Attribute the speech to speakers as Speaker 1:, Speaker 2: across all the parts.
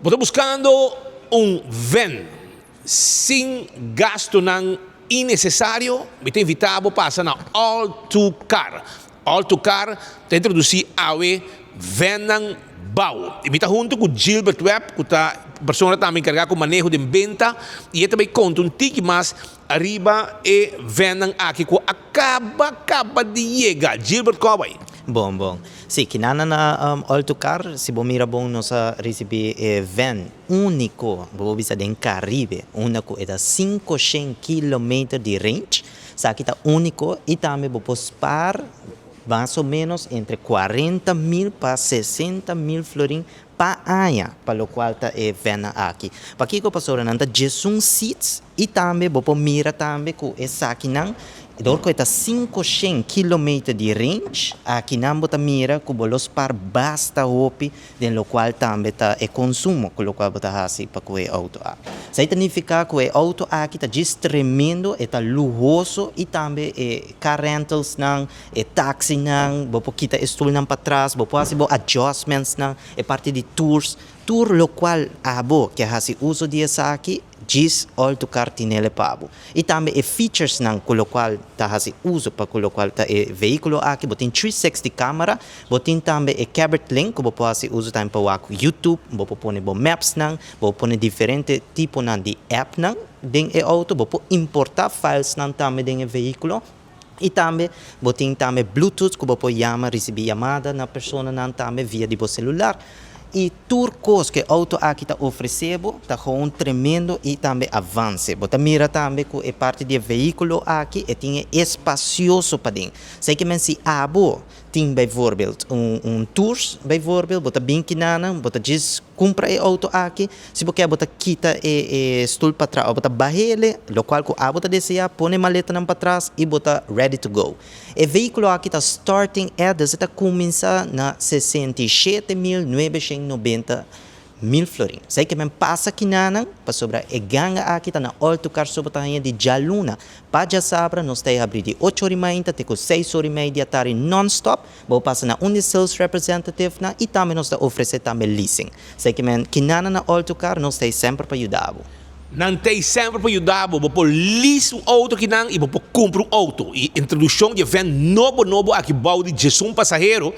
Speaker 1: Bo ta buskando un ven sin gastunan innesesario? Mi ta invitá bo pasa na All To Car. All To Car ta introdusí awe vennan bou. I mi ta huntu ku Gilbert Webb ku ta persona tambe enkargá ku maneho den benta i e ta bai konta un tiki mas ariba e vennan aki ku a kaba kaba di yega. Gilbert kòw bai?
Speaker 2: Bon bon. Sí, kinan na All To Car si bo mira bon nos a risibí e ven úniko bo por bisa den Karibe unda ku e ta 500 kilometer di range. Esaki ta úniko i tambe bo por spaar mas o ménos entre 40.000 pa 60.000 florin pa aña pa lokual ta e vennan aki. Pakiko? Pasobra nan ta 11 seats i tambe bo por mira tambe ku esakinan dor ku e ta 500 kilometer di range, akinan bo ta mira ku bo lo spaar basta hopi den lokual tambe ta e konsumo ku lokual bo ta hasi pa ku e outo aki. Esei ta nifiká ku e outo aki ta djis tremendo, e ta luhoso i tambe e car rentalsnan, e taxinan, bo por kita e stulnan patras, bo por hasi bo adjustmentsnan, e parti di tours, tur lokual abo ke hasi uso di esaki, djis All To Car tinele pa bo. I tambe e featuresnan ku lokual ta hasi uso pa ku lokual ta e vehíkulo aki, bo tin 360 camera, bo tin tambe e Cabert Link ku bo por hasi uso tambe pa wak YouTube, bo por pone bo mapsnan, bo por pone diferente tiponan di appnan den e outo, bo por importá filesnan tambe den e vehíkulo. I tambe bo tin tambe Bluetooth ku bo por yama, risibí yamada na personanan tambe via di bo selular. I tur kos ku e outo aki ta ofresé bo ta gewoon tremendo i tambe avanse. Bo ta mira tambe ku e parti di e vehíkulo aki e tin e espasioso paden. Esei ke men si abo tin bijvoorbeeld un tours bijvoorbeeld bo ta bin kinanan bo ta djis kumpra e outo aki si bo ke bo ta kita e stoel patras of bo ta bahele lokual ku abo ta desea pone maletanan patras i bo ta ready to go. E vehíkulo aki ta starting at dus e ta kuminsá na 67.990 mil florin. Esei ke men pasa kinanan pasobra e ganga aki ta na All To Car so bo ta haña di djaluna pa djasabra. Nos ta e habri di ocho ora i mainta te ku seis ora i mei di atardi non-stop. Bo pasa na un di sales representative-nan i tambe nos ta ofresé tambe leasing. Esei ke men kinanan na All To Car nos ta ei semper pa yuda bo.
Speaker 1: Nan ta ei semper pa yuda bo. Bo por lease un outo kinan i bo por kumpra un outo. E introdukshon di e vèn nobo nobo aki bou di 11 pasahero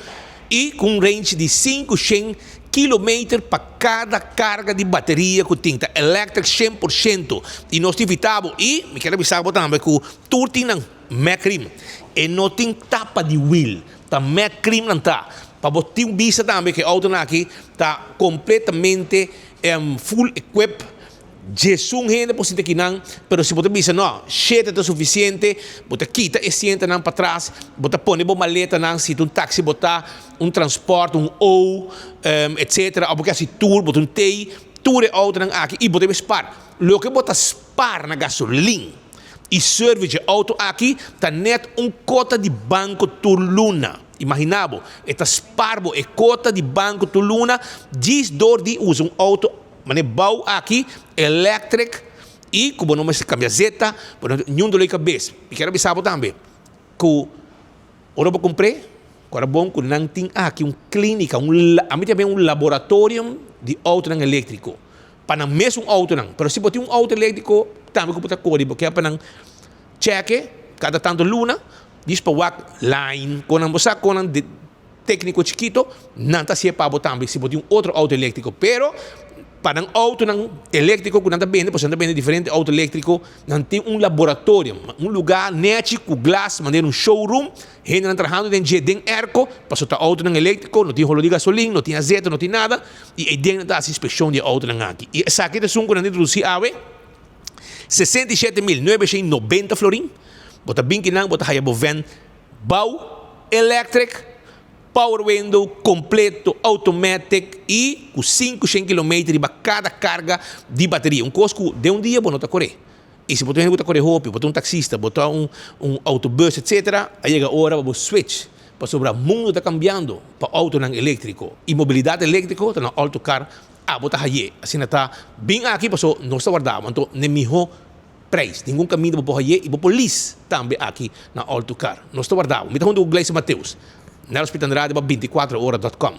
Speaker 1: i ku un range di 500 kilometer pa kada karga di bateria ku tin ta electric 100% i nos ta invita bo i mi kier a bisa bo tambe ku tur tin nan Mac rim e no tin tapa di wiel ta Mac rim nan ta pa bo tin un bista tambe ku e autonan aki ta completamente full equip. 11 hende por sinta kinan, pero si bo ta bisa no, shete ta sufisiente, bo ta kita e sientonan patras, bo ta pone bo maletanan, si ta un taxi bo ta, un transport, un O, etcetera, of bo ke hasi tour, bo ta un tei, tur e autonan aki i bo debe spar. Loke bo ta spar na gasolin i service dje auto aki ta net un kota di banko tur luna. Imagina bo, e ta spar bo e kota di banko tur luna djis dor di usa un auto Mane bou aki electric y cu bo no mester cambia zeta, bo no niun dolor di cabes. Mi kier a bisa bo tambe cu ora bo cumpr'e, cu ora bon cu nan tin aki un clinica, un ami ta yam'e un laboratorium di autonan electrico, pa nan mesun autonan. Pero si bo tin un auto electrico tambe cu bo ta core, bo kier pa nan cheke cada tanto luna, dis pa wak line, con nan bo sa con nan. Tékniko chikito, nan ta hasié pa bo tambe si bo tin un otro outo eléktriko. Pero pa nan outonan eléktriko ku nan ta bende, pasobra nan ta bende diferente outo eléktriko, nan tin un laboratorio, un lugá nèchi ku glas manera un showroom, hendenan trahando den dje den èrko, pasobra ta outonan eléktriko, no tin holó di gasolin, no tin azeta, no tin nada, i eiden nan ta hasi inspekshon di e outonan aki. I esaki ta esun ku nan ta introdusí awe, 67.990 florin, bo ta bin kinan, bo ta haya bo vèn. Bou electric, power window completo automatic y cu 500 kilometer riba cada carga di bateria. Un cos cu den un dia bo no ta core. Y si bo ta un hende cu ta core hopi, bo ta un taxista, bo ta un un autobus etc. A yega ora pa bo switch pasobra mundo ta cambiando pa autonan electrico y mobilidad electrico ta na alto car abo ta haye. Asina ta bin aki paso nos ta warda bo anto n'e miho Prijs, ningun kaminda bo por haye i bo por lis tambe aki na All To Car. Nos ta warda bo. Mi ta huntu ku Gleison Mateus. Nel Hospital Radio pa 24 ora dot com.